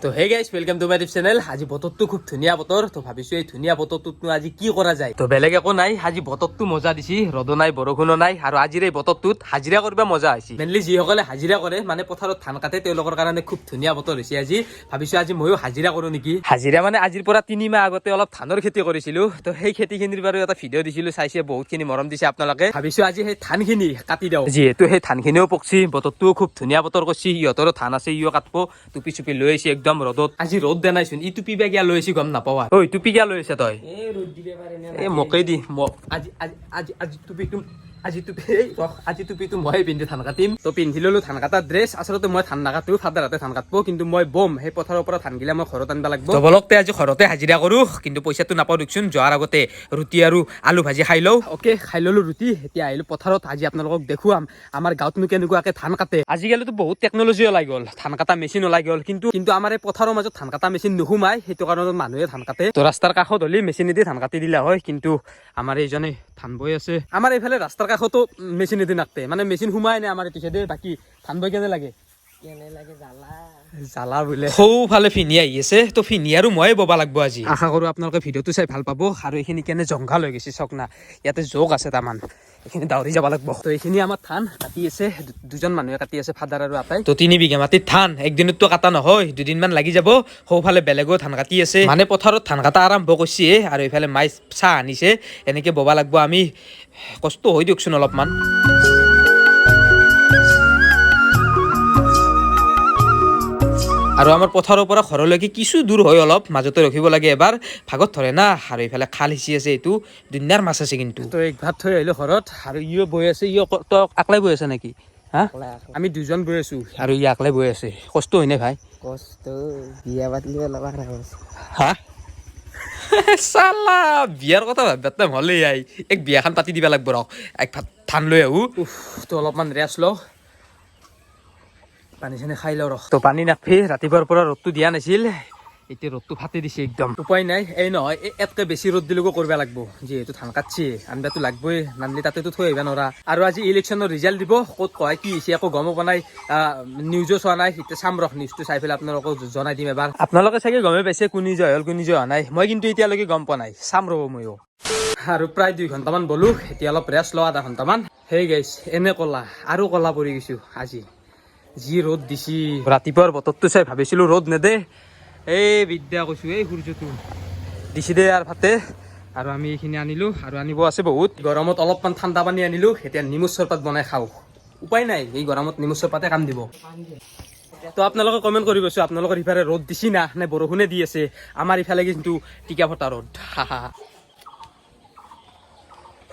তো hey guys, welcome to my YouTube channel. আজি বতৰটো খুব ধুনীয়া বতৰ। তো ভাবিছো এই ধুনীয়া বতৰটোতনো আজি কি কৰা যায়। তো বেলেগ একো নাই, আজি বতৰটো মজা দিছি, ৰ'দো নাই, বৰষুণো নাই। আৰু আজিৰ এই বতৰটোত হাজিৰা কৰিব মজা হৈছে। মেইনলি যিসকলে হাজিৰা কৰে, মানে পথাৰত ধান কাটে, তেওঁলোকৰ কাৰণে খুব ধুনীয়া বতৰ হৈছে আজি। ভাবিছো আজি ময়ো হাজিৰা কৰো নেকি। হাজিৰা মানে আজিৰ পৰা 3 মাহ আগতে অলপ ধানৰ খেতি কৰিছিলো। তো সেই খেতিখিনিৰ বাৰু এটা ভিডিঅ' দিছিলো, চাইছে, বহুতখিনি মৰম দিছে আপোনালোকে। ভাবিছো আজি সেই ধানখিনি কাটি দিওঁ, যিহেতু সেই ধানখিনিও পকছি, বতৰটোও খুব ধুনীয়া বতৰ কৰিছি। ইহঁতৰো ধান আছে, ইও কাটব। টুপি চুপি লৈ আহিছে একদম ৰ'দত। আজি ৰ'দ দিয়া নাইচোন। ই টুপি বা কিয়া লৈ আহিছে গম নাপাওঁ। ঐ, টুপি কিয়া লৈ আহিছে তই? এই ৰ'দ দিব পাৰে নে? এই মোকেই দি আজি আজি আজি আজি টুপিটো, আজি টুপি, এই ৰখ, আজি টুপিটো মই পিন্ধি ধান কাটিম। তো পিন্ধি ললো ধান কাটাৰ ড্ৰেছ। আচলতে মই ধান নাকাটো, ফাদাৰহাতে ধান কাটব, কিন্তু মই বম। সেই পথাৰৰ পৰা ধানগিলা মই ঘৰত আনিব লাগিব। তো বলকতে আজি ঘৰতে হাজিৰা কৰো, কিন্তু পইচাটো নাপাওঁ দিয়কচোন। যোৱাৰ আগতে ৰুটি আৰু আলু ভাজি খাই লওঁ। অ'কে, খাই ললো ৰুটি, এতিয়া আহিলো পথাৰত। আজি আপোনালোকক দেখুৱাম আমাৰ গাঁৱতনো কেনেকুৱাকে ধান কাটে। আজিকালিতো বহুত টেকনলজি ওলাই গ'ল, ধান কাটা মেচিন ওলাই গ'ল, কিন্তু আমাৰ এই পথাৰৰ মাজত ধান কাটা মেচিন নোসোমাই। সেইটো কাৰণত মানুহে ধান কাটে। তো ৰাস্তাৰ কাষত হ'লে মেচিনেদি ধান কাটি দিলা হয়, কিন্তু আমাৰ এইজনে ধান বৈ আছে। আমাৰ এইফালে ৰাস্তাৰ কাষতো মেচিনেদি নাকাটে, মানে মেচিন সোমাই নাই আমাৰ এইটো চাইডে। বাকী ধান বৈ কেনে লাগে? কেনে লাগে? জ্বালা। জ্বালা বোলে। সৌফালে ফিনি আহি আছে, তো ফিনি আৰু ময়ে ববা লাগব আজি। আশা কৰো আপোনালোকে ভিডিঅ'টো চাই ভাল পাব। আৰু এইখিনি কেনে জংঘল হৈ গৈছে চাওক না, ইয়াতে জোক আছে তামান, এইখিনি দাউৰি যাব লাগব। তো এইখিনি আমাৰ ধান কাটি আছে, দুজন মানুহে কাটি আছে, ফাদাৰ আৰু আতাই। তো 3 বিঘা মাটিত ধান একদিনততো কাটা নহয়, দুদিনমান লাগি যাব। সৌফালে বেলেগো ধান কাটি আছে, মানে পথাৰত ধান কাটা আৰম্ভ কৰিছে। আৰু এইফালে মাই চাহ আনিছে। এনেকে ববা লাগব আমি, কষ্ট হৈ দিয়কচোন অলপমান। আৰু আমাৰ পথাৰৰ পৰা ঘৰলৈকে কিছু দূৰ হয় অলপ, মাজতে ৰখিব লাগে এবাৰ, ভাগত ধৰে না। আৰু এইফালে খাল সিঁচি আছে, এইটো দুনিয়াৰ মাছ আছে কিন্তু। তো এক ভাত থৈ আহিলো ঘৰত আৰু ইও বৈ আছে। ইও তই আকলাই বৈ আছে নেকি? হা, আমি দুজন বৈ আছো আৰু ই আকলাই বৈ আছে। কষ্ট হয় নে ভাই? কষ্ট, বিয়া পাতিলে অলপ আৰাম আছে। হা চালা, বিয়াৰ কথা ভাবিব টাইম হ'লে I এক বিয়াখন পাতি দিবা লাগব। ৰখ, এক ভাত ধান লৈ আহো। উফ, তো অলপমান ৰেষ্ট লওঁ, পানী চানী খাই লওঁ। ৰখ, তো পানী নাখি। ৰাতিপুৱাৰ পৰা ৰ'দটো দিয়া নাছিল, এতিয়া ৰ'দটো ফাটি দিছে একদম। উপায় নাই, এই নহয়, এই ইয়াতকৈ বেছি ৰ'দ দিলেও কৰিব লাগব, যিহেতু ধান কাটছি, আনবাটো লাগবই, নানলি তাতেতো থৈ আহিব নোৱাৰা। আৰু আজি ইলেকশ্যনৰ ৰিজাল্ট দিব, ক'ত কয় কি হৈছে একো গমো পোৱা নাই, নিউজো চোৱা নাই। এতিয়া চাম ৰখ, নিউজটো চাই পেলাই আপোনালোকক জনাই দিম এবাৰ। আপোনালোকে চাগে গমেই পাইছে কোনে জয় হ'ল, কোনে জয় হোৱা নাই। মই কিন্তু এতিয়ালৈকে গম পোৱা নাই, চাম ৰ'ব ময়ো। আৰু প্ৰায় 2 ঘণ্টামান বলো, এতিয়া অলপ ৰেষ্ট লওঁ আধা ঘণ্টামান। সেই গাইছ, এনে ক'লা আৰু ক'লা পৰি গৈছো। আজি যি ৰ'দ দিছি, ৰাতিপুৱাৰ বতৰটো চাই ভাবিছিলো ৰ'দ নেদে, এই বিদ্যা কৈছো, এই সূৰ্যটো দিছি দে আৰু ভাতে। আৰু আমি এইখিনি আনিলো আৰু আনিব আছে বহুত। গৰমত অলপমান ঠাণ্ডা পানী আনিলো, এতিয়া নিমু চৰপাত বনাই খাওঁ। উপায় নাই, এই গৰমত নিমু চৰপাতে কাম দিব। তো আপোনালোকে কমেণ্ট কৰিবচোন, আপোনালোকৰ ইফালে ৰ'দ দিছি না নে বৰষুণে দি আছে? আমাৰ ইফালে কিন্তু টিকা ফটা ৰ'দ। হা হা।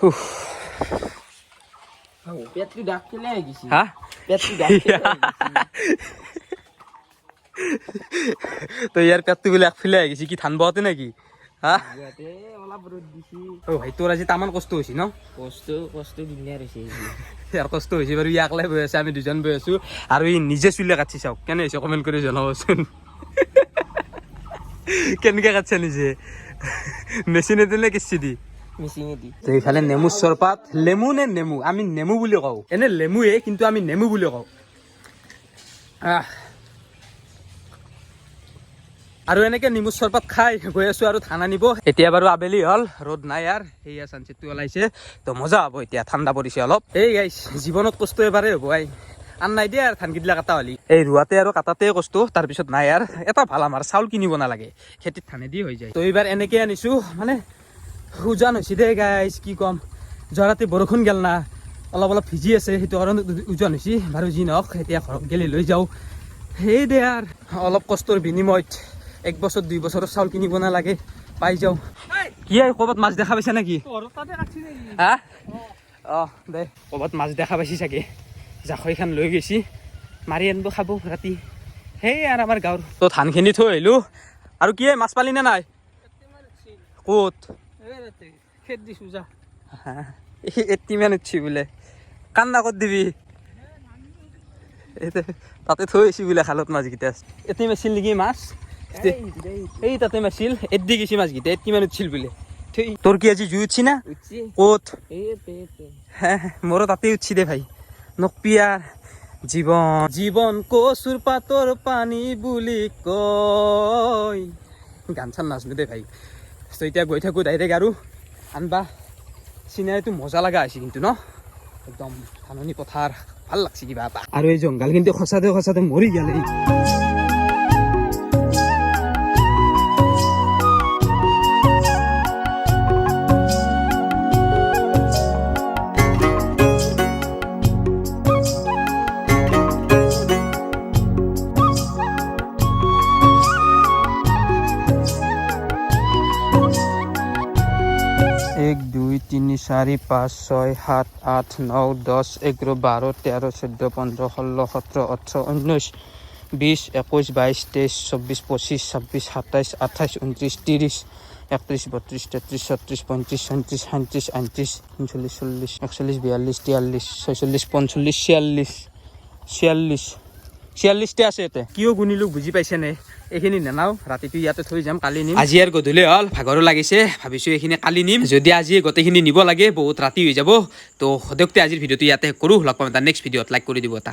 উফ। পেটটো ডাক ফেলে আহি গৈছে। হা। পেটটো ডাক ফেলে আহি গৈছে। তো ইয়াৰ পেটটো বোলে আগফালে আহি গৈছে। কি ধান বহাতে নেকি? হা। ইয়াতে অলপ ৰ'দ দিছি। অ ভাই, তোৰ আজি তামান কষ্ট হৈছে ন? কষ্ট, কষ্ট দুনিয়াৰ হৈছে। ইয়াৰ কষ্ট হৈছে বাৰু। ই আকলাই বৈ আছে, আমি দুজন বৈ আছো। আৰু ই নিজে চুলি কাটছি, চাওক। কেনে হৈছে কমেণ্ট কৰি জনাবচোন। কেনেকে কাটছে নিজে, মেচিনে দিলে কিছি দি? মিচিঙে দি। তো এইফালে নেমু চৰপাত, লেমু নে নেমু? আমি নেমু বুলি কওঁ। এনে লেমুৱে, কিন্তু আমি নেমু বুলি কওঁ। আহ, আৰু এনেকে নেমু চৰপাত খাই গৈ আছো আৰু ধান আনিব। এতিয়া বাৰু আবেলি হ'ল, ৰ'দ নাই আৰু সেয়া চানচেটটো ওলাইছে। তো মজা হ'ব, এতিয়া ঠাণ্ডা পৰিছে অলপ। এই গাইছ, জীৱনত কষ্ট এবাৰেই হ'ব I, আন নাই দিয়া আৰু। ধানকেইটা কাটা হ'লি এই ৰোৱাতে আৰু কাটাতে কষ্ট, তাৰপিছত নাই আৰু। এটা ভাল, আমাৰ চাউল কিনিব নালাগে, খেতিত ধানেদি হৈ যায়। তো এইবাৰ এনেকে আনিছো, মানে ওজন হৈছে দেই গাইছ, কি ক'ম। যোৱা ৰাতি বৰষুণ গেল না, অলপ অলপ ভিজি আছে, সেইটো কাৰণত ওজন হৈছে। বাৰু যি নহওক, এতিয়া ঘৰত গেলি লৈ যাওঁ। সেই দে আৰু অলপ কষ্টৰ বিনিময়ত এক বছৰ 2 বছৰৰ চাউল কিনিব নালাগে, পাই যাওঁ। কি আই, ক'ৰবাত মাছ দেখা পাইছা নেকি? হা, অঁ দে, ক'ৰবাত মাছ দেখা পাইছি চাগে। জাকৈখন লৈ গৈছি, মাৰি আনিব, খাব ৰাতি। সেই আৰু আমাৰ গাঁৱৰ। তো ধানখিনি থৈ আহিলোঁ। আৰু কি মাছ পালি নে নাই? ক'ত? খেত দিছো যা। 80 মান উঠছি বোলে, কান্না ক'ত দিবি? তাতে থৈ আহিছি বোলে খালত মাছকেইটা। এটি মাছিল নেকি মাছ? এই তাতে মাছিল, এদি গেছি মাছকেইটা, 80 মান উঠছিল বোলে। তোৰ কি আজি জুই উঠছি না? উঠছি। ক'ত? এই এতে এতে। হে, মোৰো তাতে উঠছি দে ভাই, নকবি আৰ। জীৱন জীৱন কচুৰ পাতৰ পানী বুলি কয়। গান চান নাজনো দেই ভাই। তো এতিয়া গৈ থাকোঁ ডাইৰেক্ট আৰু আনবা। চিনাৰীটো মজা লগা হৈছে কিন্তু ন, একদম ধাননি পথাৰ, ভাল লাগছে কিবা এটা। আৰু এই জংঘল কিন্তু সঁচাতে সঁচাতে মৰি গ'ল এই। এক, দুই, তিনি, চাৰি, পাঁচ, ছয়, সাত, আঠ, ন, 10, 11, 12, 13, 14, 15, 16, 17, 18, 19, 20, 21, 22, 23, 24, 25, 26, 27, 28, 29, 30, 31, 32, 33, 36, 35, 36, 37, 38, 39, 40, 41, 42, 43, 46, 45, 46, 46, 46টা আছে ইয়াতে। কিয় গুণিলো বুজি পাইছেনে? এইখিনি নেনাও, ৰাতিটো ইয়াতে থৈ যাম, কালি নিম। আজি আৰু গধূলি হ'ল, ভাগৰো লাগিছে। ভাবিছোঁ এইখিনি কালি নিম। যদি আজি গোটেইখিনি নিব লাগে, বহুত ৰাতি হৈ যাব। তো সদকতে আজিৰ ভিডিঅ'টো ইয়াতে কৰোঁ। লগ পাম এটা নেক্সট ভিডিঅ'ত। লাইক কৰি দিব এটা।